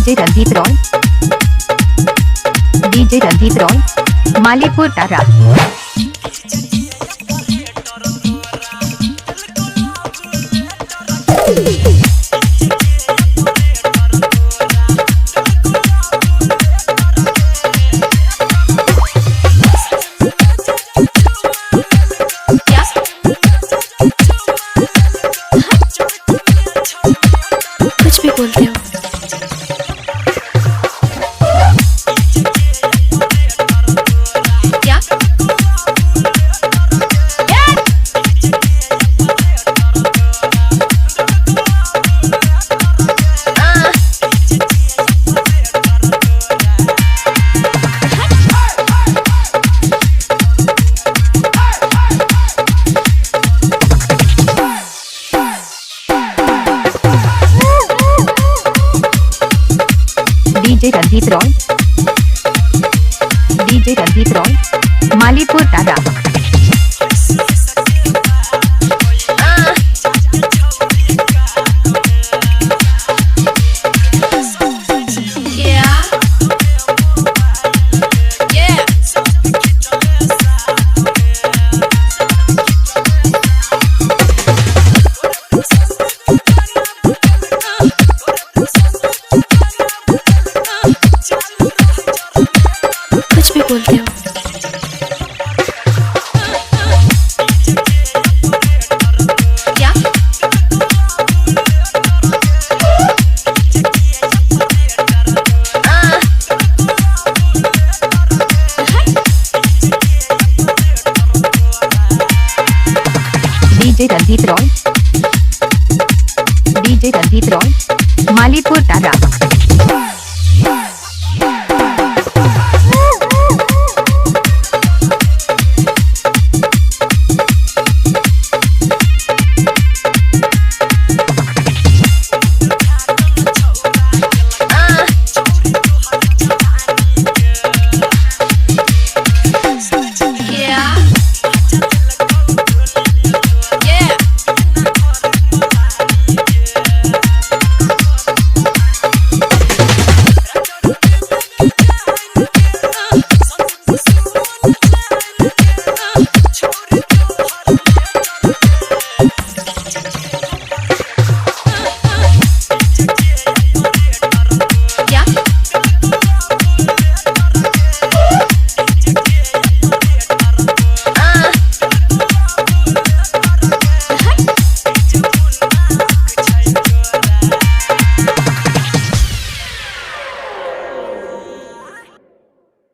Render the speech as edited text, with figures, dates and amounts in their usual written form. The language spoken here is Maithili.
DJ Ranjit Roy, DJ Ranjit Roy, Malipur Tara. क्या? कुछ भी बोलते हो। क्या? DJ Ranjit Roy, DJ Ranjit Roy, Malipur Tara. क्या? Yeah. कुछ भी बोलते हो। क्या? DJ Ranjit Roy, DJ Ranjit Roy, Malipur Tara.